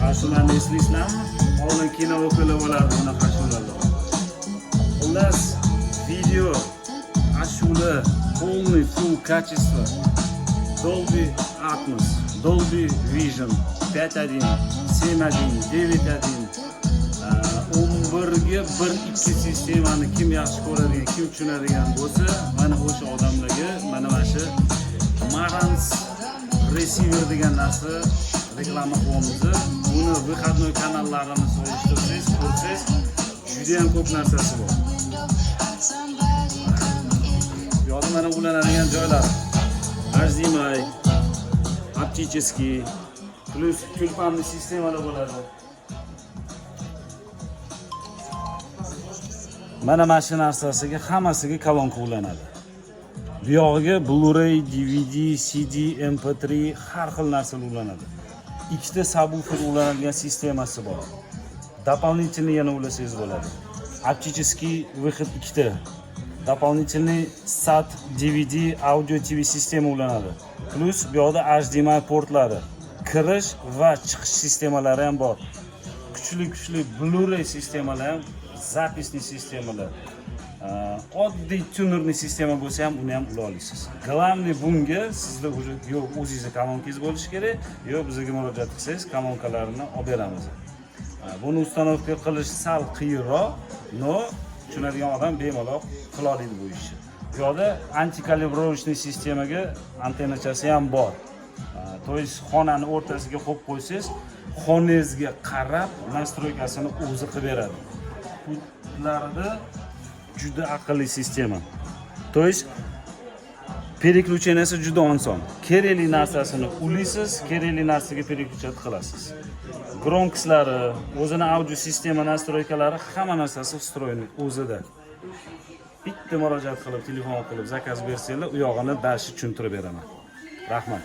Ashulani eslaysizlarmi? Oldin kino o'qilib bo'lardi bunaqa ashulalar. Xullas, video, ashula, полный full качество. Dolby Atmos, Dolby Vision 5.1, 7.1, 9.1, 11ga 1.2 sistemani kim yaxshi ko'radigan, kim tushunadigan bo'lsa, mana o'sha odamlarga mana shu Marantz receiver degan narsa reklama qilyapmiz. Buni выходной kanallarini solishtirsangiz, ko'rsangiz, juda ham ko'p narsasi bor. Bu yoqda mana ulanadigan joylar. HDMI, оптический, плюс тюльпанный sistemalar bo'ladi. Mana shu narsasiga hammasiga kolonka ulanadi. Bu yog'iga Blu-ray, DVD, CD, MP3 har xil narsalar ulanadi. Ikkita subwoofer ulanadigan sistemasi bor. Дополнительный yana ulasangiz bo'ladi. Оптический выход ikkita. Дополнительный SAT, DVD, audio TV sistema ulanadi. Плюс bu yoqda HDMI portlari, kirish va chiqish sistemalari ham bor. Kuchli kuchli Blu-ray sistemalar ham, записный sistemalar. Oddiy тюнерный sistema bo'lsa ham, uni ham ula olasiz. Главный, bunga sizda уже yo o'zingizni kolonkangiz bo'lishi kerak, yo bizga murojaat qilsangiz, kolonkalarni olib beramiz. Buni установка qilish sal qiyinroq, но tushunadigan odam bemalol qila oladi bu ishni. Bu yoqda антикалибровочный sistemaga antennachasi ham bor. То есть xonani o'rtasiga qo'yib qo'ysangiz, xonangizga qarab настройка sini o'zi qilib beradi. Pultlarida juda aqlli sistema. То есть переключения si juda oson. Kerakli narsasini ulaysiz, kerakli narsaga переключать qilasiz. Громкость lari, o'zini audio sistema настройка lari, hamma narsasi встроенный o'zida. Bitta murojaat qilib, telefon qilib, заказ bersanglar, u yog'ini дальше tushuntirib beraman. Rahmat.